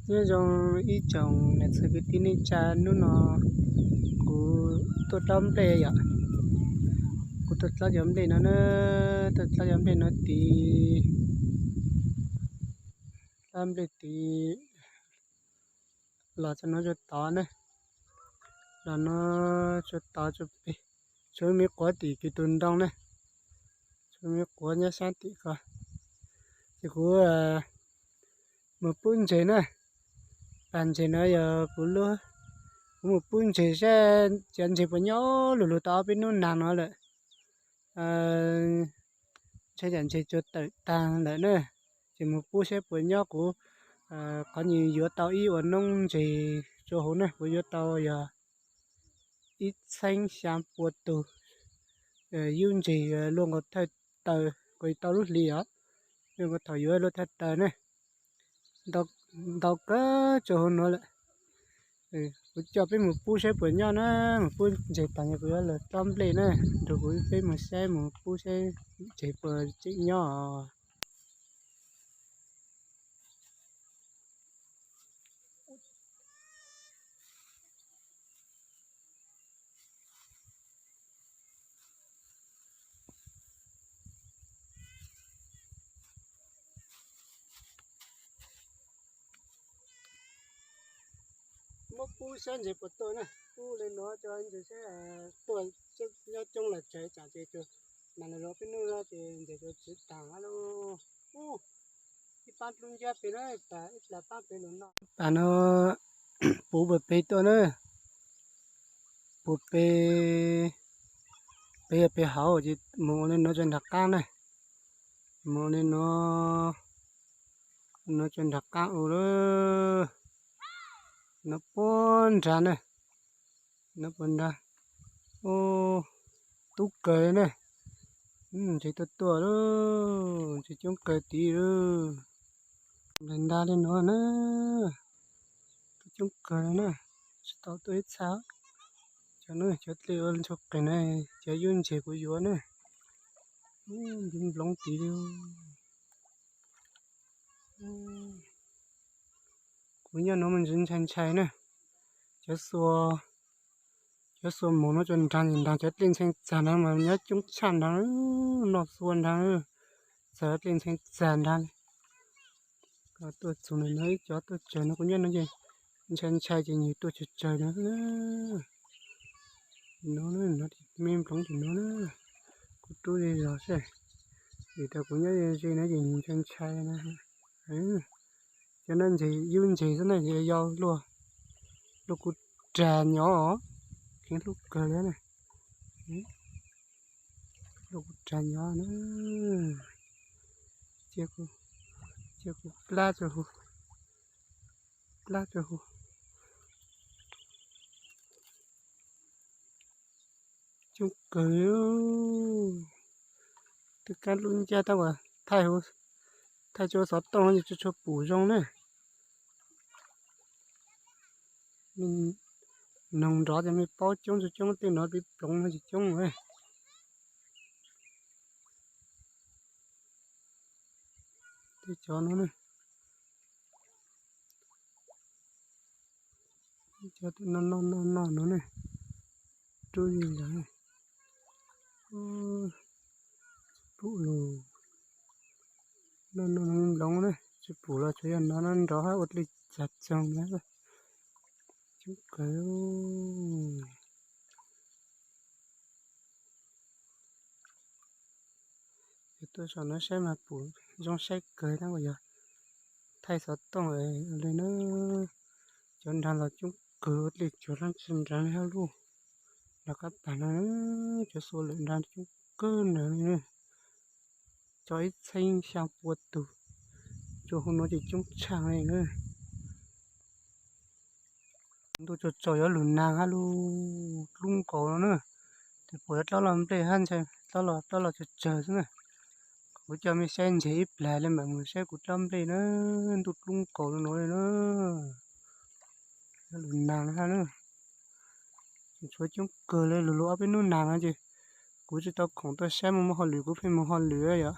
Nyob zoo ib tsoom niam txiv kwv tij neej tsa, hnub no kuv tuaj dob nplej yom. Kuv tuaj dob cov nplej no na, tuaj dob cov nplej no tid, dob nplej tid los txog no tsuas tod na, los no tsuas tod tsuas pem, tshuav me quav tim kiv tus ntoo na, tshuav me quav nyob sab tim ko. Ces kuv mus pub ntses na, pas ntses no yog kuv lub, kuv mus pub ntses saib cov ntses puas nyob lug lug tau ob peb hnub nag no lawm. Ntshai tsam ntses tsuas tawm tag lawm na, ces mus pub saib puas nyob. Kuv qhov nyias yuav tau ib ua noob ntses rua huv na, kuv yuav tau yog ib txheeb xyaa pua tug yub ntses luaj nkaus thawj taw, kuv tau lub hli os, luaj nkaus thaum yuav luaj thawj taw ne, ntau kawg rua huv nuav lawm. Kuv coj peb mus pub saib puas nyob na, mus pub ntses tas kuv yuav lug dob nplej na, nrug kuv peb mus saib mus pub saib ntses puas tseem nyob os. Muab pub saib ntses puas tuaj na, pub li nuav cov ntses saib tuaj, nyob coob los tsawg tsam ces tsuas mas los peb nub ces ntses tsuas txiv taag lawm. Ib paab dlub ncab pem na, ib plag paab pem lug no. Pas no puv puag pem tuaj na, puag pem, pem yog pem hauv ces mus ua li nuav tsuas nraag qaab na, mus ua li nuav, nuav tsuas nraag qaab ua lawm, nuav puag nraag na, nuav puag nraag. Tub kawg na, ntses tuaj tuaj lawm, ntses coob kawg tid lawm. Nplaig ntaag li nuav na, coob kawg na, tsis tau tuaj ib txha. Cov nuav cov dlej ua ntsuag qees na, cov yub ntses kuv yuav na, nploov tid li. Kuv nyob nuav mas ntshai ntshai na, cov xua, cov xua moog nuav tsuas nraag nraag, cov dlej ntshee txag nraag mas nyob coob tshaj nraag, noj xua nraag, txag dlej ntshee txag nraag. Tuaj txug nuav ib cov tuaj tsawg no kuv nyob nuav ces ntshai ntshai ces nyias tuaj tsawg tsawg na. Nuav, nuav me nploov tim nuav na, kuv rub zej zog seb, vim tas kuv nyob ze nuav ces nyias ntshai ntshai na. Cov nuav ntses yub ntses xwb na, yog luaj, luaj kuv rag nyob, kheev hlub kawg li na. Luaj kuv rag nyob na, cia kuv plab rua huv, plab rua huv. Coob kawg, twb kaab dlub ncab tab ua thaij, thaij tsua xov tooj no ces tsuas tshua pum zoo na. Noog nrov ces mej paub coob tsuas coob, tej nuav peb ploov no tsis coob. Tej cov no, cov no no no no no ne, rub li lawm. Tsis pum lug, no no nploov ne, tsis pum los tsuas yog no no nrov hab ua dlej txag txoog na. Coob kawg. Yog tuaj saum no saib mas pum zoo saib kawg tab ua yog thaij xov tooj li na. Cov nraag los coob kawg, ua dlej tsuag dlaab tsi nraag li hab lug. Nraag qab pag no, cov xua lawm nraag coob kawg nraag li na. Txog ib txheeb xyaa pua tug, rua huv nuav ces coob tshaj li na. Ntuj tsaus tsaus yuav lug naag hab lug dlub nkaus no na. Tes puas yuav dlaub lug nplej hab ntshai dlaub lug, dlaub lug tsawg tsawg xwb na. Kuv coj mej saib ntses ib plag le mam mus saib kuv dlaub nplej na. Ntuj dlub nkaus le nuav li na. Yuav lug naag hab na. Tshuav coob kawg le, lug lug ob peb nub naag no ces kuv tsi tau khoom tuaj saib, moog moog hauj lwm kuv pheej moog hauj lwm yom.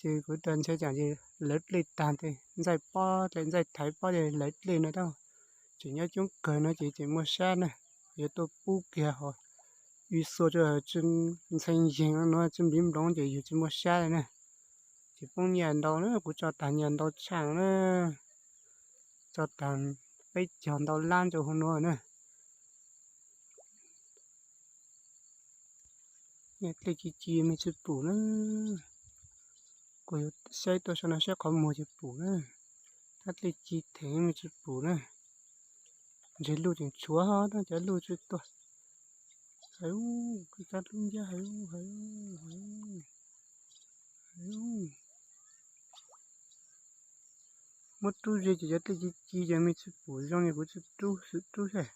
Ces kuv rau ntshai tsam ces lawv dlej tag ces ntxaij pob dlej, ntxaij thaiv pob ces lawv dlej no tab tseem nyob coob kawg no ces tseem muaj sab na. Yuav tuaj pub kiag hos ib xuaj rau tsi ntxhee yeeg no tsi npiv nploov ces yus tsis muaj sab li na. Ces poob nyiaj ntau na, kuv tso tag nyiaj ntau tshaj na, tso tag peb caug ntau lab rau hauv no na. Dlej ci ci me tsis pum na, kuv yuav saib tuaj saib no saib qhov muag tsis pum na, tab dlej ci them me tsis pum na. Ntshe luj tseem tshuav ho no cov luj tsis tuaj. Hais ub, koj cab lub ncab hais ub, hais ub, hais ub, hais ub. Muab rub ze ces cov dlej ci ci ces me tsis pum zoo li kuv tsis rub, xwm rub xwb.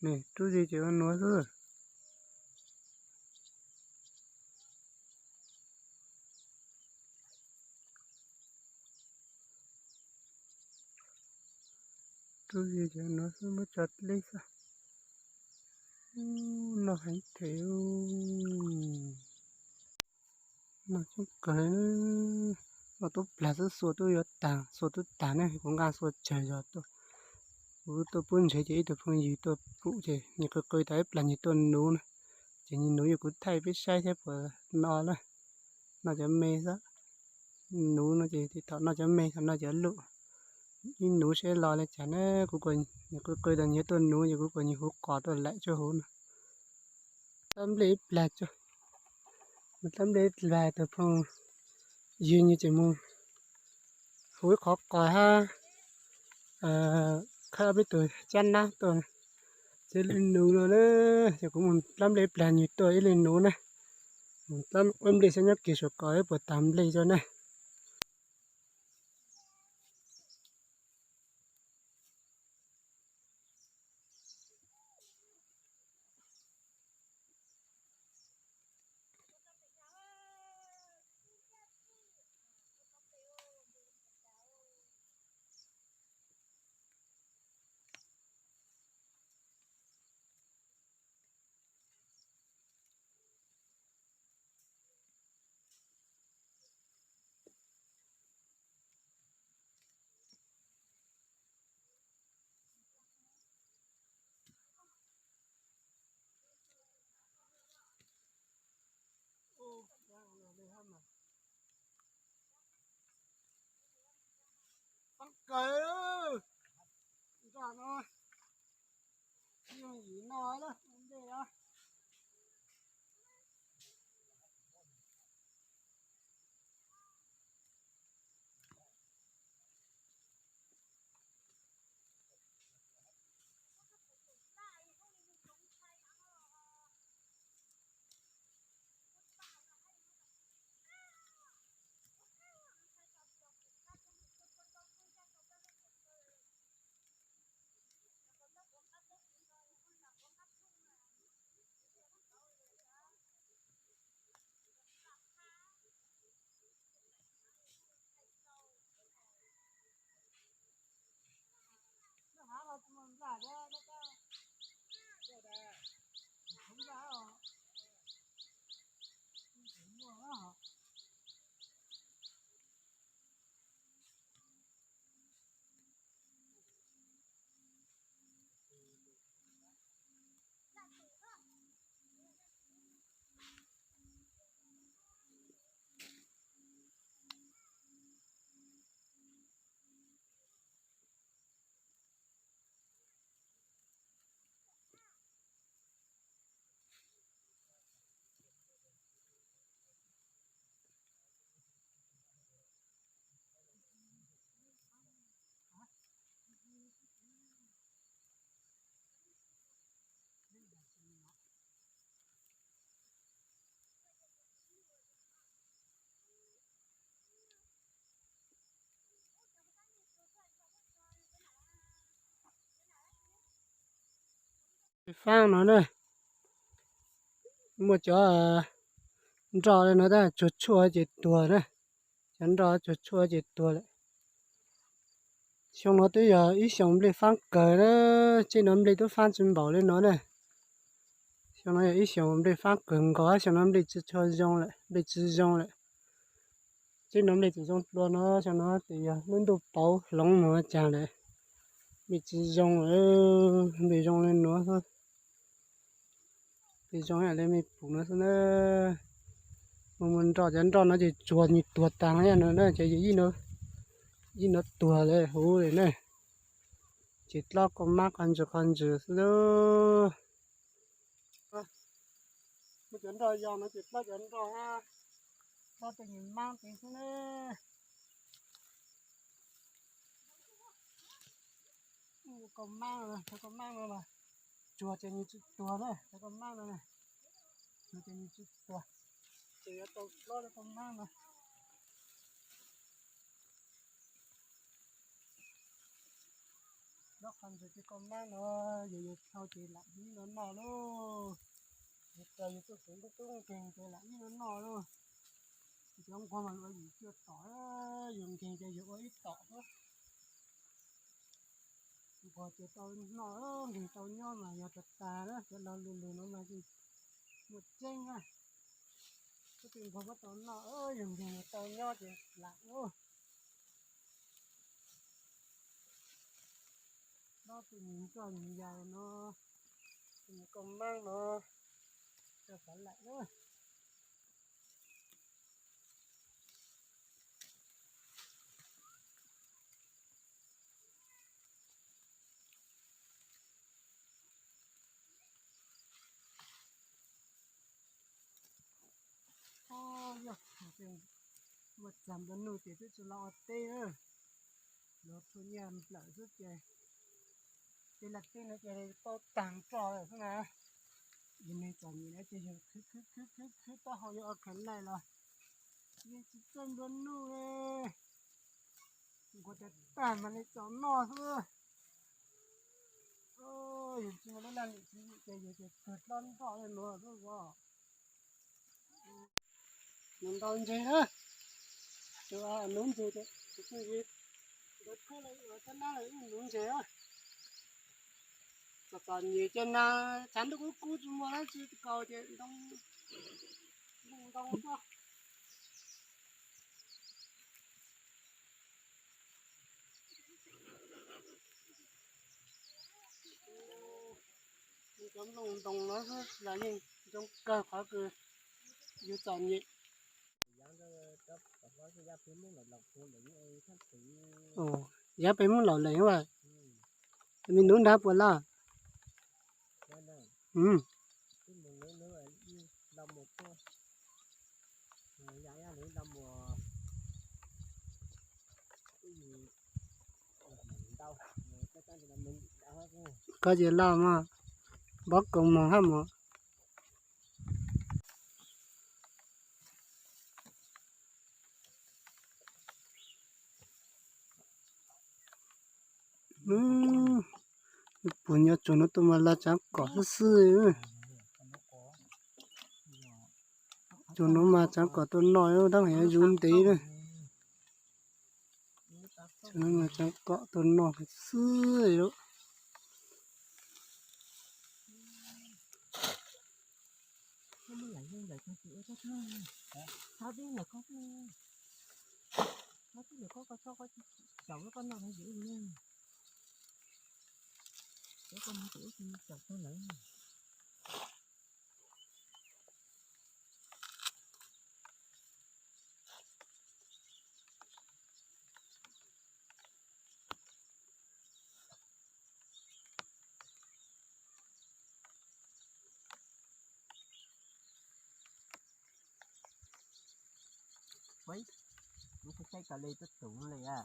Ne rub ze ces ua nuav xwb. Rub ze ces ua nuav xwb, muab tso dleb xwb. Noj heev thiab. Noj coob kawg li. Noj tub plag xwb, xuas tub yuav tag, xuas tub tag ne, kuv nqa xuas tsawg zog tuaj. Kuv tuaj pub ntsev ces ib tug phooj ywg tuaj pum ces nyias qw qw tas ib plag nyias tuaj nuv na. Ces nyias nuv yog kuv thaij peb saib thiab puas no na. Noj cov me xwb. Nuv no ces thaum noj cov me, thaum noj cov luj. Ib nuv seb los li cas na, kuv nyias qw qw tas nyias tuaj nuv ces kuv kuas nyias huv qos tuaj laim tsuag huv no. Tab nplej ib plag tsuag, mus tab nplej ib plag tus phooj ywg nyias ces mus huv ib qhov qos hab khawb peb tus cab nab tuaj. Ces ib leeg nuv no na, ces kuv mus tab nplej ib plag nyias tuaj ib leeg nuv na. Mus tab nplej saib nyob kiag saum ko puas tag nplej tso na. Txeeb kawg, nroj no, yooj yim no na, ua ntej na. Faab no na, muaj cov nroj li no tab tsuag tshuaj ces tuag na, cov nroj tsuag tshuaj ces tuag lawm. Xyoo no twb yog ib xyoos nplej faab kawg na, tsev no nplej twb faab tsis npaum li no na. Xyoo no yog ib xyoos nplej faab kawg nkaus, xyoo no nplej tsis tshua zoo lawm, nplej tsis zoo lawm. Tseeb no nplej tsis zoo dua no, xyoo no ces yog lub ntuj pauv hloov mus ua cas lawm. Nplej tsis zoo, nplej zoo li nuav xwb. Nplej zoo ib yam li mej pum no xwb na. Mus mus nroj cov nroj no ces tsuag nws tuag tag no na, ces yog ib nuav tuag li huv li na. Ces dlob kua mab qhov ntsws qhov ntsws xwb lauj. Muab cov nroj yog no ces dlob cov nroj, dlob tej nyuag mab tej xwb na. Kua mab no, cov kua mab no mas tsuag ces nws tsis tuag na, cov kua mab no na, tsuag ces nws tsis tuag, ces yuav tau dlob cov kua mab no. Dlob qhov ntsws tej kua mab no, yus yus dhau ces lam ib no noj lauj. Yus raws yus txuj kev tub tub nkeeg ces lam ib no noj lauj. Cov nquag mas luag yim cuaj tom, yus nkeeg ces yus ua ib tom xwb. Nquag ces tau noj, nkeeg tau nyob mas yog tas tas na, cov laus lug lug no mas muaj tseeb na. Koj tus nquag muab tau noj, yus nkeeg tau nyob ces lam ub. Dlob tej nyuag nroj nyuag yaws no, tej nyuag kua mab no, coj xav lam na. Yog muaj txag nplua nuj ces twb tsis los ua teb, luag rhuav nyiaj nplawm xwb ces, tej laj teb no ces tau tag nrho lawm xwb na. Yus neeg txom nyem na ces yus khwv khwv khwv khwv khwv taub hau yuav ua khav naij los yeej tsis txawj nplua nuj li. Nquag tas tag mas li txaus noj xwb. Yus tsis muaj lub laj lim tsis ces yus ces kawg dlob nroj li no xwb os. Nws ntau ntseg na, tus nuv ntseg ces tus phooj ywg nkawd khawb los ua thab nab los ib nuv ntseg. Txom txom nyem ces na, tshav ntuj kub kub tsis muaj dab tsi kaus ces ntoo, ntoo xwb. Cov nplooj ntoo no xwb los yeej zoo kawg qhov kws yus txom nyem. Yav peb Hmoob laus lees as, me nub nrab puas laj? Koj ces laj mog, npob koom mog hab mog. Puag nyob tsuag nuav tuaj mas laj tsaav kom xwb xwb. Tsuag nuav mas tsaav kom tuaj noj, dab heev yuav zuv ntev na. Tsuag nuav mas tsaav kom tuaj noj xwb lawm. Ua, kuv tsis saib koj li tuaj tus li a.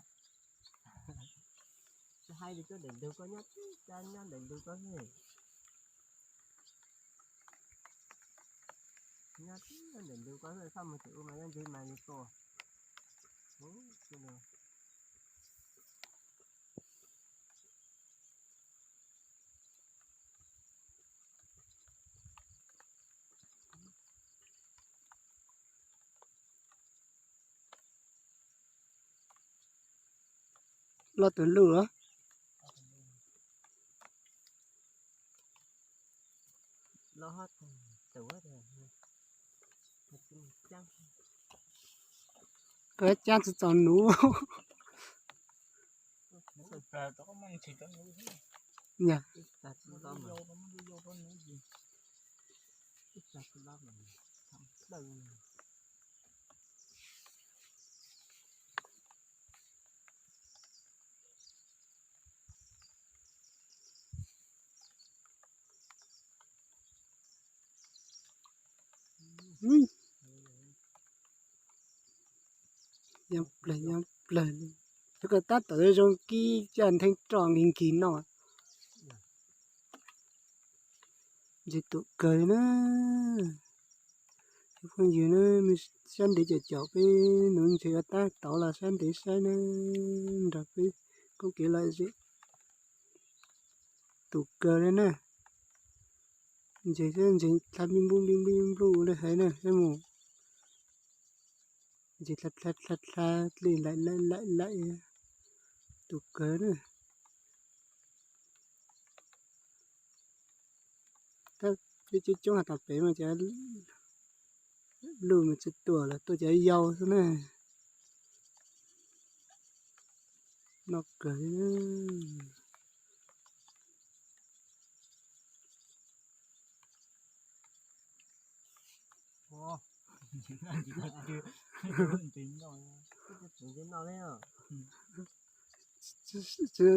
Tsis hais li tuaj daim ntug koj nyob tib tsa nyob daim ntug koj xwb. Nyob tib nyob daim ntug koj xwb, txhob mus tim ub mas nyob ntawd mas nws tua. Ub, Loj tus luj os. Loj hab tus, tus, tus, tus, tus, Koj cab tsis txaus nuv. Nyaj. Yog plawg, yog plawg li. Yog koj tab tom zoo kib coj ntheej roj nkig nkig noj. Ntses tus kawg na. Cov phooj ywg na, sab ntev caum caum peb nuv ntses ua tab tauv los sab ntev saib na, nrog peb koob kev lom zem. Tus kawg li na. Ntses, ntses dlha npij npluj npij npluj npluj ua li hais na, saib mus. Ntses dlha dlha dlha dlha dlej laim laim laim laim. Tus kawg na. Tab peb coob coob has tas pem mas cov luj mas tsis tuaj lawm, tuaj cov yau xwb na. Noj kawg li. Tsis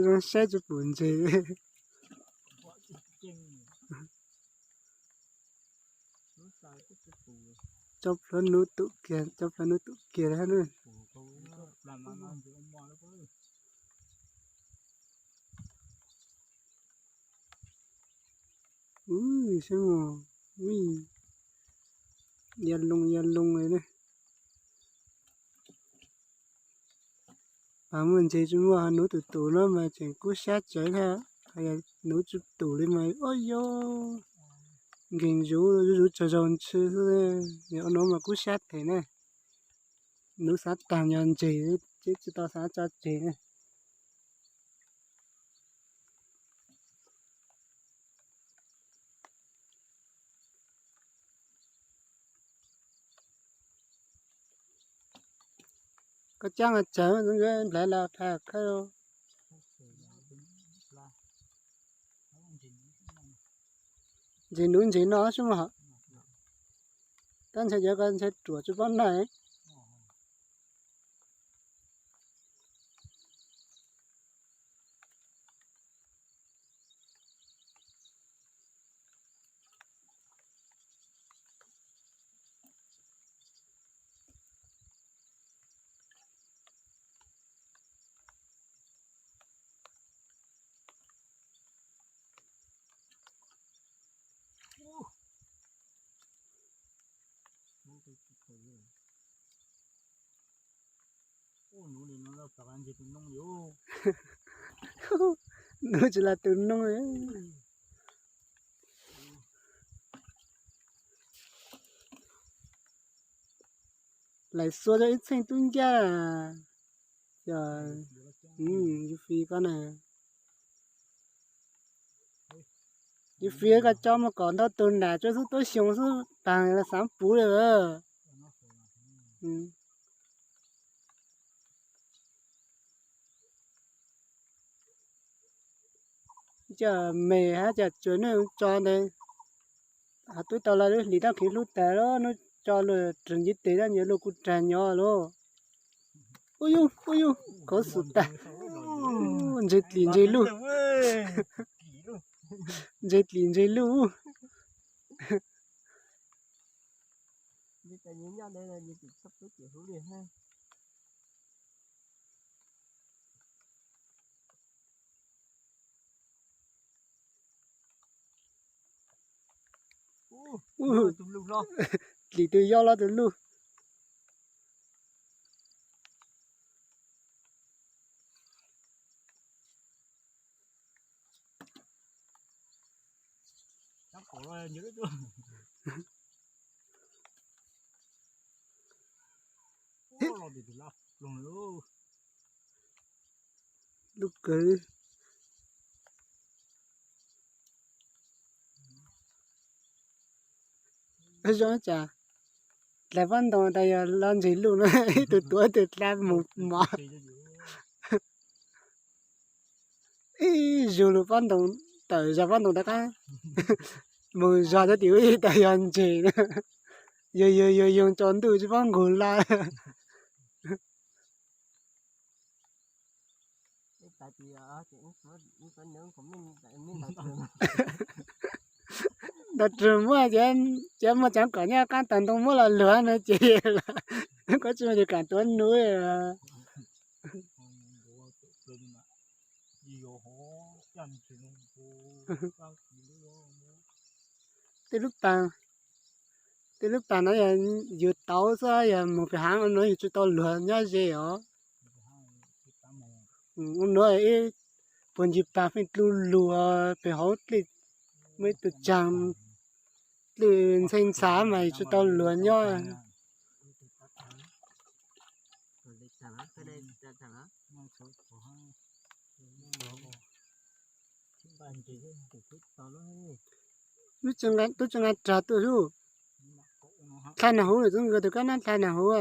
zoo saib tsis pum ntses. Tso plhuav nuv tum kiag, tso plhuav nuv tum kiag li hab na. Ub, saib mas, ub, ya loo ya loo li na. Mas muaj ntses tsis muaj, nuv tum tum no mas tseem kub sab tsawv thiab, ho yog nuv tsis tum li mas ua yog nkeeg zuv zuv tsaug zog ntshw xwb. Yog ua no mas kub sab them na. Nuv xav tag nyo ntses, tsis tau xav tso tseg na. Koj cab mas tsawg, nplaiv los dhau khawb. Ntses nuv ntses no xwb mas. Tab ntshai cov ko ntshai ruam tsis paub noj. Nuv tsis los tus noog. Laim xua rau ib txheej tub ncaj. Yus fi koj na. Yus fi koj coj mus kom ntau tus nram tsuas xub tuab xyoo xwb taag xav puv li. Cov me hab cov tsuas nub tso ntawd, ho tub tau los lub hlis tab khiv hlub tas lawm, nub tso luag raug ntiv tes tab nyias luag kuj rag nyo lawm. Ub yub, ub yub, khuv xim tas. Ntse dlim ntse luj. Ntse dlim ntse luj. Ub, dlim tus yau los tus luj. Lub kawg. Zoo cas? dlaim pob ntoo tas yog los ntsis luj no, ib tug tuav ib tug dlaim mus mov. Ib zug lug pob ntoo, tawm zog pob ntoo rov qab mus zog tau tim ub tas yog ntses na. Yog yog yog yog tsaus ntuj tsis paub nqug laj. Ntaus rwg muaj, ces muaj tseev kom nyob qab tawm ntoo muab los luag no ces koj tsis muaj ces kam tuav nuv. Tej lub pas, tej lub pas no yog yus tauv xwb, yog mus pem hav no yus tsis tau luag nyob ze os. Ua nuav ib puag ncig pas pheej dlub lug pem hauv dlej, muaj ib tug tsaag dlej ntxhee ntxhav mas yus tsis tau luag nyob. Tub tsi nqa rag tuaj sub. Dlha nag huv lawm, tub nkawd tus kab nab dlha nag huv.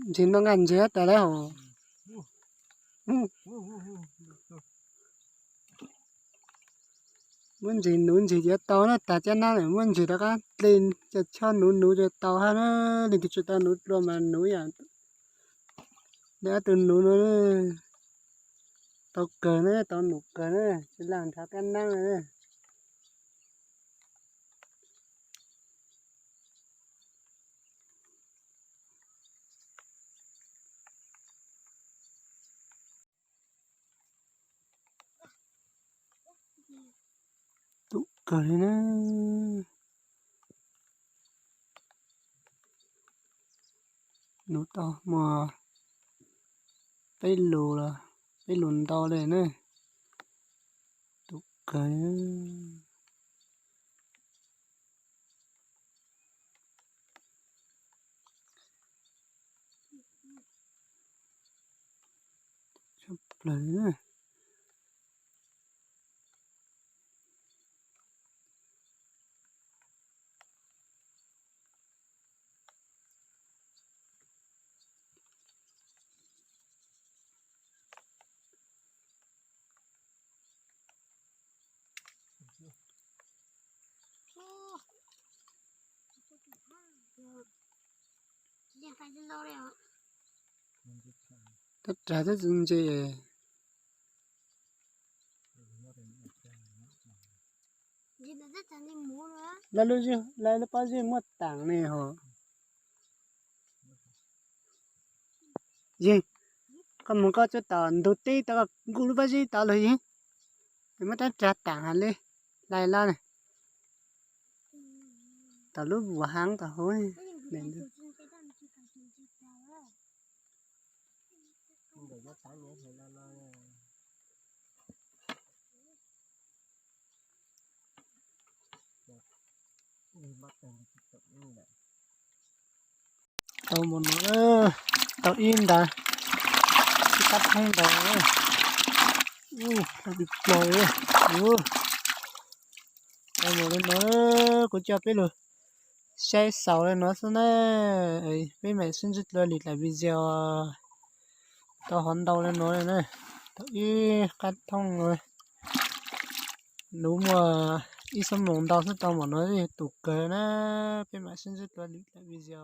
Ntses no nqa ntses tas lawm hos. Muab ntses nuv ntses yuav tau na, tas caj nab lawm muab ntses rov qab dlej cov chob nuv nuv yuav tau hab na. Leej twg tsis tau nuv dlua mas nuv yam li ob tug nuv no. Tau kawg na, tau num kawg na, tsis lam nrhav kab nab na. Tub kawg li na. Nuv tau muaj peb lus, peb lus ntau li na. Tub kawg. Tshaj plaws li na. Tab rag twb tsis ntse. Lawv lub, lawv lub pob zeb muaj taam ne hos. Yeej, koj mus koj tsuas tom ntug teb tau, koj nkuj lub pob zeb tau lawm yeej. Muab rab rag taam hais li, hlais los ne. Tom lub vuas hav tom hauv. Tau mus no, tau ib nta, ib qab thoob ntau. Tau mus li no, kuv coj peb lug saib xaus li no xwb na. Peb mam sib ntsib dua lwm daim video tau hov ntau li no na. Tau ib qab thoob, nuv muaj ib xuab moos ntau xwb tau npaum no, tus kawg na. Peb mam sib ntsib dua lwm daim video.